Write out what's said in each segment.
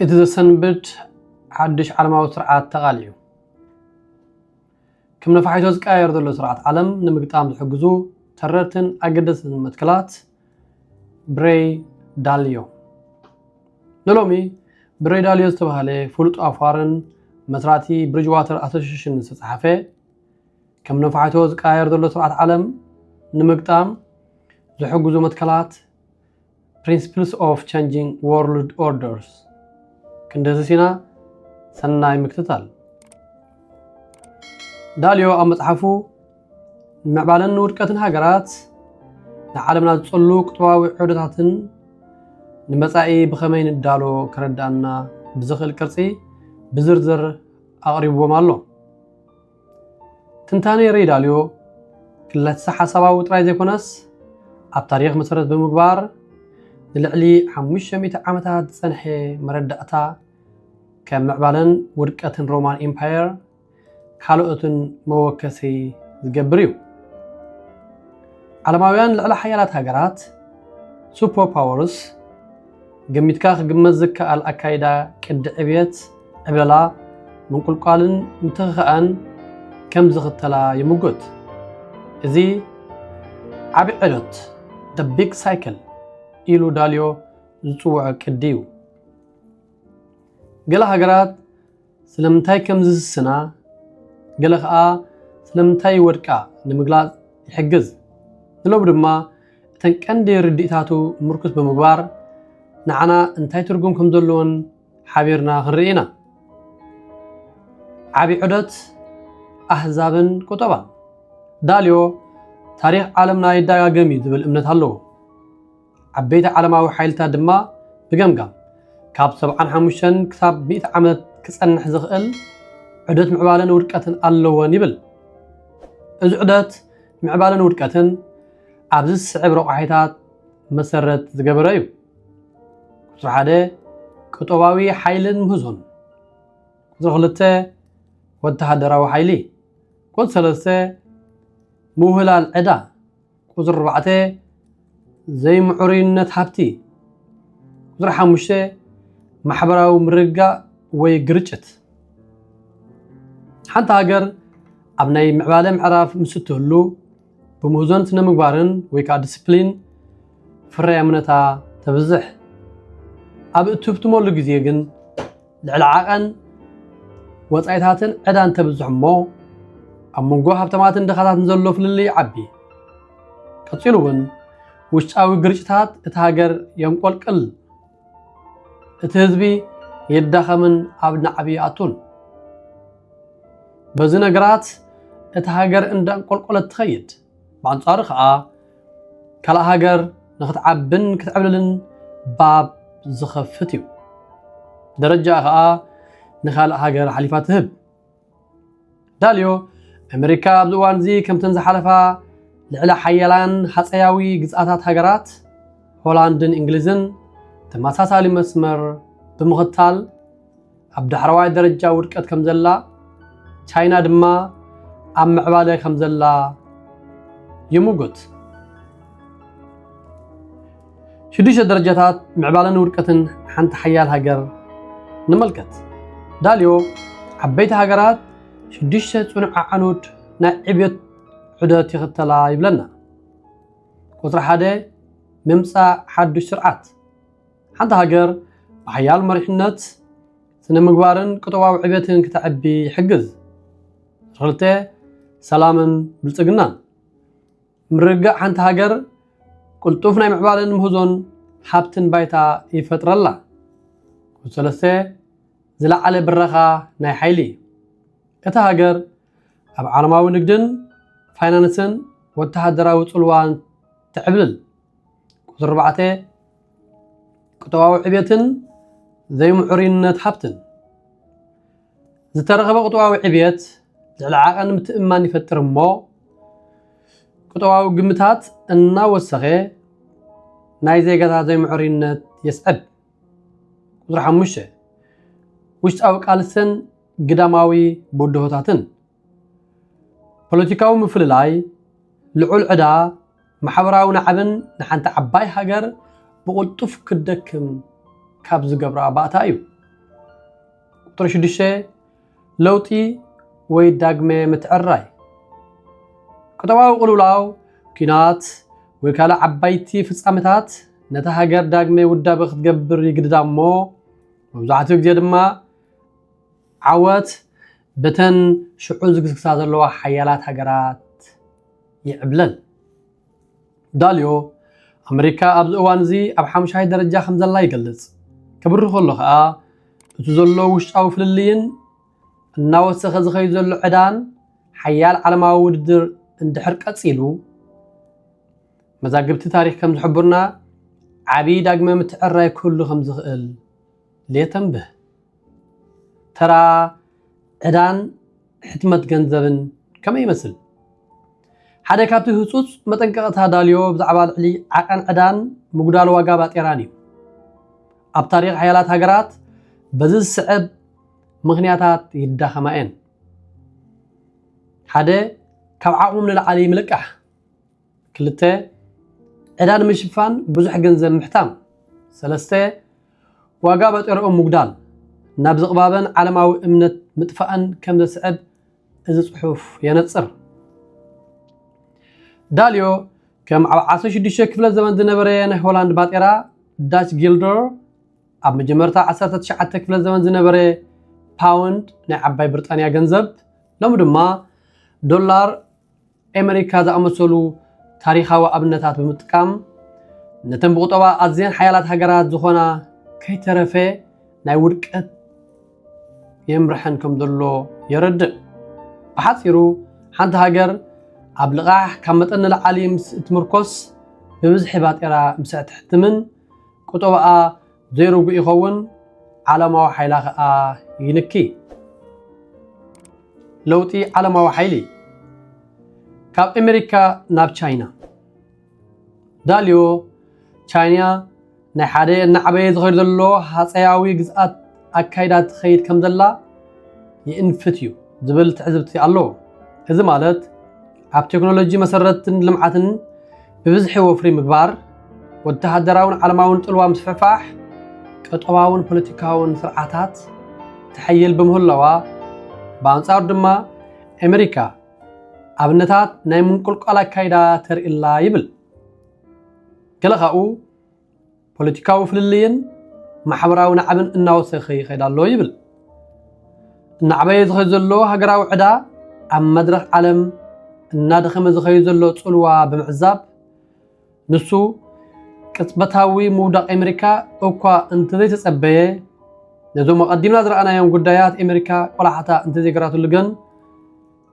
እቲ ዘሰንብድ ሓድሽ ዓለማዊ ስርዓት ተቓሊዑ። ከም ነፋሒቶ ዝቀያየር ዘሎ ስርዓት ዓለም ንምግጣም ዝሕግዙ ተረርትን ኣገደስትን መትከላት ብሬይ ዳልዮ። ንሎሚ ብሬይ ዳልዮ ዝተባህለ ፍሉጥ ኣፍዋርን መስራቲ ብሪጅዋተር ኣሶሲሽን ዝተጻሓፈ ከም ነፋሒቶ ዝቀያየር ዘሎ ስርዓት ዓለም ንምግጣም ዝሕግዙ መትከላት Principles of Changing World Orders ክንድህስስ ኢና። ሰናይ ምክትታል። ዳልዮ ኣብ መጽሓፉ ንምዕባለን ንውድቀትን ሃገራት፣ ንዓለምና ዝጸሉ ቁጠባዊ ዑደታትን ንመጻኢ ብኸመይ ንዳሎ ከረዳእና ብዝኽእል ቅርጺ ብዝርዝር ኣቕሪብዎም ኣሎ። ትንታኔ ሬይ ዳልዮ ክለሳ ሓሳባዊ ጥራይ ዘይኮነስ፣ ኣብ ታሪኽ መሰረት ብምግባር ንልዕሊ ሓሙሽተ ሚእቲ ዓመታት ዝጸንሐ መረዳእታ ከም ምዕባለን ውድቀትን ሮማን ኢምፓየር ካልኦትን መወከሲ ዝገብር እዩ። ዓለማውያን ልዕለ ሓያላት ሃገራት፣ ሱፐር ፓወርስ፣ ገሚትካ ክግመት ዝከኣል ኣካይዳ ቅዲ ዕብየት፣ ዕብለላ፣ ምንቁልቋልን ምትኽኻእን ከም ዝኽተላ ይምጉት። እዚ ዓቢ ዑደት፣ the big cycle፣ ኢሉ ዳልዮ ዝጽውዖ ቅዲ እዩ። ገለ ሃገራት ስለምንታይ ከም ዝስስና፣ ገለ ኸኣ ስለምንታይ ይወድቃ ንምግላጽ ይሕግዝ። ንሎሚ ድማ እተን ቀንዲ ርድኢታቱ ምርኩስ ብምግባር ንዓና እንታይ ትርጉም ከም ዘለዎን ሓቢርና ክንርኢ ኢና። ዓቢ ዑደት ኣህዛብን ቁጠባን። ዳልዮ ታሪኽ ዓለምና ይደጋገም እዩ ዝብል እምነት ኣለዎ። ዓበይቲ ዓለማዊ ሓይልታት ድማ ብገምጋም ካብ ሰብዓን ሓሙሽተን ክሳብ ሚእቲ ዓመት ክጸንሕ ዝኽእል ዑደት ምዕባለን ውድቀትን ኣለወን ይብል። እዚ ዑደት ምዕባለን ውድቀትን ኣብዚ ዝስዕብ ረቋሒታት መሰረት ዝገበረ እዩ። ቁጽሪ ሓደ፣ ቁጠባዊ ሓይልን ምህዞን። ቁጽሪ ክልተ፣ ወተሃደራዊ ሓይሊ። ቁጽሪ ሰለስተ፣ ምውህላል ዕዳ። ቁጽሪ ኣርባዕተ፣ ዘይምዕሩይነት ሃብቲ። ቁጽሪ ሓሙሽተ፣ ማሕበራዊ ምርግጋእ ወይ ግርጭት። ሓንቲ ሃገር ኣብ ናይ ምዕባለ ምዕራፍ ምስ እትህሉ፣ ብምህዞን ስነ ምግባርን ወይ ከዓ ዲስፕሊን ፍርያምነታ ተብዝሕ። ኣብ እትህብትመሉ ግዜ ግን ልዕሊ ዓቐን ወጻኢታትን ዕዳን ተብዝሕ እሞ፣ ኣብ መንጎ ሃብታማትን ድኻታትን ዘሎ ፍልልይ ይዓቢ። ቀጺሉ እውን ውሽጣዊ ግርጭታት እታ ሃገር የንቆልቅል። እቲ ህዝቢ ይዳኸምን ኣብ ናዕቢ ይኣቱን። በዚ ነገራት እታ ሃገር እንዳንቆልቆለት ትኸይድ። ብኣንጻሩ ከኣ ካልእ ሃገር ንኽትዓብን ክትዕብልልን ባብ ዝኸፍት እዩ። ደረጃ ከኣ ንኻልእ ሃገር ሓሊፋ ትህብ። ዳልዮ፣ ኣመሪካ ኣብዚ እዋን እዚ ከምተን ዝሓለፋ ልዕለ ሓያላን ሃጸያዊ ግዝኣታት ሃገራት ሆላንድን እንግሊዝን ተመሳሳሊ መስመር ብምኽታል ኣብ ዳሕረዋይ ደረጃ ውድቀት ከም ዘላ፣ ቻይና ድማ ኣብ ምዕባለ ከም ዘላ ይምጉት። ሽዱሽተ ደረጃታት ምዕባለን ውድቀትን ሓንቲ ሓያል ሃገር ንመልከት። ዳልዮ፣ ዓበይቲ ሃገራት ሽዱሽተ ጽኑዕ ኣዕኑድ ናይ ዕብየት ዑደት ይኽተላ ይብለና። ቁጽሪ ሓደ፣ ምምጻእ ሓዱሽ ስርዓት። ሓንቲ ሃገር ብሓያል መሪሕነት፣ ስነ ምግባርን ቁጠባዊ ዕብየትን ክተዕቢ ይሕግዝ። ክልተ፣ ሰላምን ብልጽግናን። ምርግጋእ ሓንቲ ሃገር ቅልጡፍ ናይ ምዕባለን ምህዞን ሃብትን ባይታ ይፈጥረላ። ቁጽሪ ሰለስተ፣ ዝለዓለ ብረኻ ናይ ሓይሊ። እታ ሃገር ኣብ ዓለማዊ ንግድን ፋይናንስን ወተሃደራዊ ጽልዋን ትዕብልል። ቁጽሪ ኣርባዕተ፣ ቁጠባዊ ዕብየትን ዘይምዕሩይነት ሃብትን። ዝተረኸበ ቁጠባዊ ዕብየት ልዕሊ ዓቐን ምትእምማን ይፈጥር እሞ፣ ቁጠባዊ ግምታት እናወሰኸ ናይ ዜጋታት ዘይምዕሩይነት የስዕብ። ቁጽሪ ሓሙሽተ፣ ውሽጣዊ ቃልስን ግዳማዊ ብድሆታትን። ፖለቲካዊ ምፍልላይ፣ ልዑል ዕዳ፣ ማሕበራዊ ናዕብን ንሓንቲ ዓባይ ሃገር ብቕልጡፍ ክትደክም ካብ ዝገብራ ባእታ እዩ። ቁፅሪ ሽዱሽተ፣ ለውጢ ወይ ዳግመ ምትዕራይ። ቁጠባዊ ቅልውላው፣ ኲናት ወይ ካልእ ዓባይቲ ፍጻመታት ነታ ሃገር ዳግመ ውዳበ ክትገብር ይግድዳ እሞ፣ መብዛሕትኡ ግዜ ድማ ዓወት በተን ሽዑ ዝግስግሳ ዘለዋ ሓያላት ሃገራት ይዕብለል። ዳልዮ፣ ኣመሪካ ኣብዚ እዋን እዚ ኣብ ሓሙሻይ ደረጃ ከም ዘላ ይገልጽ። ክብሪ ከሎ ከኣ፣ እቲ ዘሎ ውሽጣዊ ፍልልይን እናወሰኸ ዝኸይድ ዘሎ ዕዳን ሓያል ዓለማዊ ውድድር እንድሕር ቀጺሉ፣ መዛግብቲ ታሪኽ ከም ዝሕብሩና፣ ዓቢ ዳግመ ምትዕራይ ክህሉ ከም ዝኽእል የተንብህ። ተራ ዕዳን ሕትመት ገንዘብን ከመይ ይመስል? ሓደ ካብቲ ህጹጽ መጠንቀቕታ ዳልዮ ብዛዕባ ልዕሊ ዓቐን ዕዳን ምጉዳል ዋጋ ባጤራን እዩ። ኣብ ታሪኽ ሓያላት ሃገራት በዚ ዝስዕብ ምኽንያታት ይዳኸማ እየን። ሓደ፣ ካብ ዓቕሞም ንላዕሊ ምልቃሕ። ክልተ፣ ዕዳ ንምሽፋን ብዙሕ ገንዘብ ምሕታም። ሰለስተ፣ ዋጋ ባጤራኦም ምጉዳል፣ ናብ ዝቕባበን ዓለማዊ እምነት ምጥፋእን ከም ዘስዕብ እዚ ጽሑፍ የነጽር። ዳልዮ ከም ኣብ ዓሰርተ ሽዱሽተ ክፍለ ዘመን ዝነበረ ናይ ሆላንድ ባጤራ፣ ዳች ጊልደር፣ ኣብ መጀመርታ ዓሰርተ ትሽዓተ ክፍለ ዘመን ዝነበረ ፓውንድ፣ ናይ ዓባይ ብሪጣንያ ገንዘብ፣ ሎሚ ድማ ዶላር ኣመሪካ ዝኣመሰሉ ታሪኻዊ ኣብነታት ብምጥቃም፣ ነተን ብቁጠባ ኣዝየን ሓያላት ሃገራት ዝኾና ከይተረፈ ናይ ውድቀት የምርሐን ከም ዘሎ የረድእ። ብሓጺሩ፣ ሓንቲ ሃገር ኣብ ልቓሕ ካብ መጠን ንላዕሊ ምስ እትምርኮስ፣ ብብዝሒ ባጤራ ምስ እትሕትምን ቁጠባኣ ዘይርጉእ ይኸውን፣ ዓለማዊ ሓይላ ከኣ ይንኪ። ለውጢ ዓለማዊ ሓይሊ፣ ካብ ኣመሪካ ናብ ቻይና። ዳልዮ፣ ቻይና ናይ ሓደ እናዓበየ ዝኸይድ ዘሎ ሃጸያዊ ግዝኣት ኣካይዳ ትኸይድ ከም ዘላ ይእንፍት እዩ ዝብል ትዕዝብቲ ኣለዎ። እዚ ማለት፣ ኣብ ቴክኖሎጂ መሰረትን ልምዓትን ብብዝሒ ወፍሪ ምግባር፣ ወተሃደራውን ዓለማውን ጽልዋ ምስፍሕፋሕ፣ ቀጠባውን ፖለቲካውን ስርዓታት ትሓይል ብምህላዋ፣ ብኣንጻሩ ድማ ኣመሪካ ኣብነታት ናይ ምንቁልቋል ኣካይዳ ተርኢ ኣላ ይብል። ገለ ካብኡ፣ ፖለቲካዊ ፍልልይን ማሕበራዊ ናዕብን እናወሰኸ ይኸይድ ኣሎ ይብል። እናዕበየ ዝኸይድ ዘሎ ሃገራዊ ዕዳ፣ ኣብ መድረኽ ዓለም እናደኸመ ዝኸይድ ዘሎ ጽልዋ ብምዕዛብ፣ ንሱ ቅጽበታዊ ምውዳቕ ኣመሪካ እኳ እንተዘይተጸበየ፣ ነዞም ኣቐዲምና ዝረኣናዮም ጉዳያት ኣመሪካ ቆላሕታ እንተዘይገራትሉ ግን፣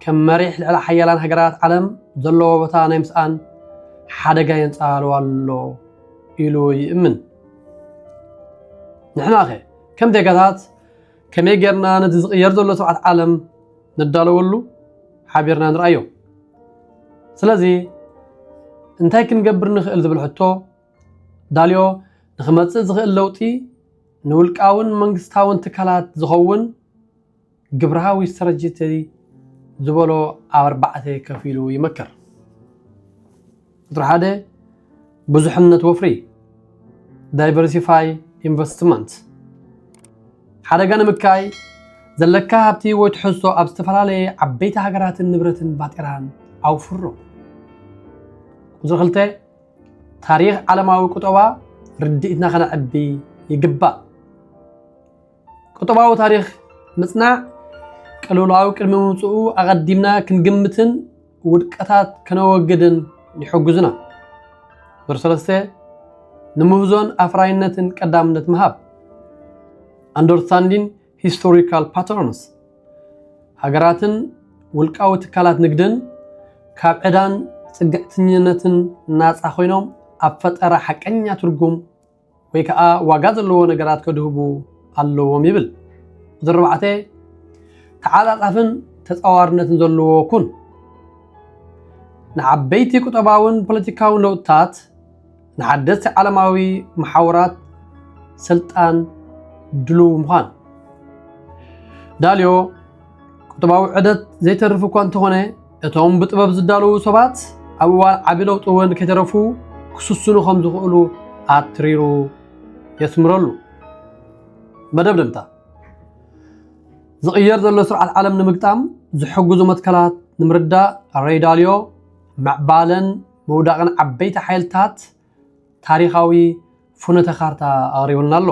ከም መሪሕ ልዕለ ሓያላን ሃገራት ዓለም ዘለዎ ቦታ ናይ ምስኣን ሓደጋ የንጸላልዎ ኣሎ ኢሉ ይእምን። ንሕናኸ ከም ዜጋታት ከመይ ጌርና ነቲ ዝቕየር ዘሎ ስርዓት ዓለም ንዳለወሉ? ሓቢርና ንርኣዮ። ስለዚ እንታይ ክንገብር ንኽእል ዝብል ሕቶ፣ ዳልዮ፣ ንኽመጽእ ዝኽእል ለውጢ ንውልቃውን መንግስታውን ትካላት ዝኸውን ግብራዊ ስትራቴጂ ዝበሎ ኣብ ኣርባዕተ ከፊሉ ይመክር። ቁጽሪ ሓደ፣ ብዙሕነት ወፍሪ፣ ዳይቨርሲፋይ ኢንቨስትመንት። ሓደጋ ንምክያይ፣ ዘለካ ሃብቲ ወይ ትሕዝቶ ኣብ ዝተፈላለየ ዓበይቲ ሃገራትን ንብረትን ባጤራን ኣውፍሮ። ቁጽሪ ክልተ፣ ታሪኽ ዓለማዊ ቁጠባ ርድኢትና ከነዕቢ ይግባእ። ቁጠባዊ ታሪኽ ምጽናዕ፣ ቅልውላው ቅድሚ ምምጽኡ ኣቐዲምና ክንግምትን ውድቀታት ከነወግድን ይሕግዙና። ቁጽሪ ሰለስተ፣ ንምህዞን ኣፍራይነትን ቀዳምነት ምሃብ። Understanding historical patterns። ሃገራትን ውልቃዊ ትካላት ንግድን ካብ ዕዳን ጽግዕተኛነትን ናጻ ኮይኖም፣ ኣብ ፈጠራ ሓቀኛ ትርጉም ወይ ከኣ ዋጋ ዘለዎ ነገራት ከድህቡ ኣለዎም ይብል። ቁጽሪ ኣርባዕተ፣ ተዓጻጻፍን ተጻዋርነትን ዘለዎ ኩን። ንዓበይቲ ቁጠባውን ፖለቲካውን ለውጥታት፣ ንሓደስቲ ዓለማዊ መሓውራት ስልጣን ድሉው ምዃን። ዳልዮ፣ ቁጠባዊ ዑደት ዘይተርፍ እኳ እንተኾነ፣ እቶም ብጥበብ ዝዳለዉ ሰባት ኣብ እዋን ዓቢ ለውጢ እውን ከይተረፉ ክስስኑ ከም ዝኽእሉ ኣትሪሩ የስምረሉ። መደምደምታ፣ ዝቕየር ዘሎ ስርዓት ዓለም ንምግጣም ዝሕግዙ መትከላት ንምርዳእ፣ ሬይ ዳልዮ ምዕባለን ምውዳቕን ዓበይቲ ሓይልታት ታሪኻዊ ፍኖተ ካርታ ኣቕሪቡልና ኣሎ።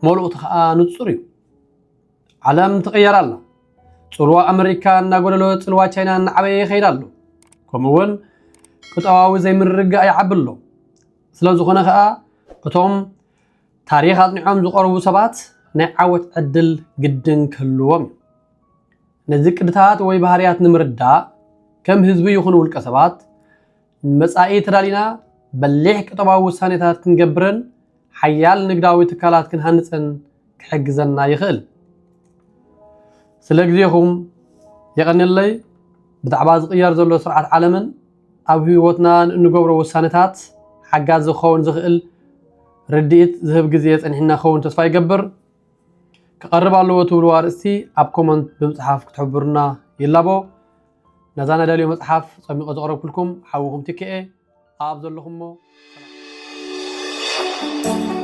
መልእኽቱ ከኣ ንጹር እዩ። ዓለም ትቕየር ኣላ። ጽልዋ ኣመሪካ እናጎደሎ፣ ጽልዋ ቻይና እናዓበየ ይኸይድ ኣሎ። ከምኡ እውን ቅጠባዊ ዘይምርግጋእ ይዓቢ ኣሎ። ስለ ዝኾነ ከኣ እቶም ታሪኽ ኣጽኒዖም ዝቐርቡ ሰባት ናይ ዓወት ዕድል ግድን ክህልዎም እዩ። ነዚ ቅድታት ወይ ባህርያት ንምርዳእ ከም ህዝቢ ይኹን ውልቀ ሰባት ንመጻኢ ተዳሊና በሊሕ ቅጠባዊ ውሳኔታት ክንገብርን ሓያል ንግዳዊ ትካላት ክንሃንጽን ክሕግዘና ይኽእል። ስለ ግዜኹም የቐንየለይ። ብዛዕባ ዝቕየር ዘሎ ስርዓት ዓለምን ኣብ ህይወትና ንእንገብሮ ውሳኔታት ሓጋዚ ክኸውን ዝኽእል ርድኢት ዝህብ ግዜ ጸኒሕና ክኸውን ተስፋ ይገብር። ክቐርብ ኣለዎ ትብልዎ ኣርእስቲ ኣብ ኮመንት ብምጽሓፍ ክትሕብሩና ይላቦ። ነዛ ናይ ዳልዮ መጽሓፍ ጸሚቐ ዘቕረብኩልኩም ሓውኹም ትክኤ ኣብ ዘለኹሞ ሰላም።